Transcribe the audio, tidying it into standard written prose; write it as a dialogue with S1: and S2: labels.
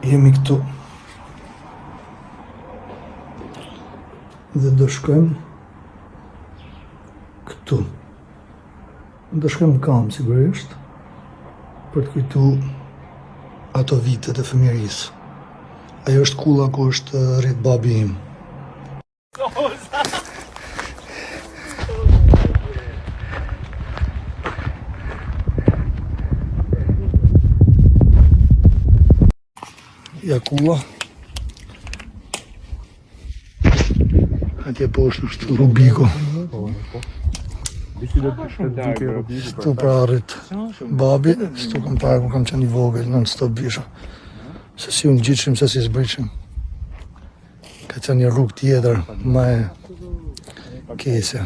S1: Jemi këtu. Dhe do shkojmë këtu. Do shkojmë në kamë, sigurisht, për të kujtu ato vitet e fëmijërisë. Ajo është kulla ku është rrit babi im. Ja kulla. Atje poshtë është Rubiku. Këtu pra rrit babi, këtu kam parë kur kam qenë i vogël, non stop visha. Se si u ngjitshim, se si zbritshim. Ka qenë një rrugë tjetër, më e keqe.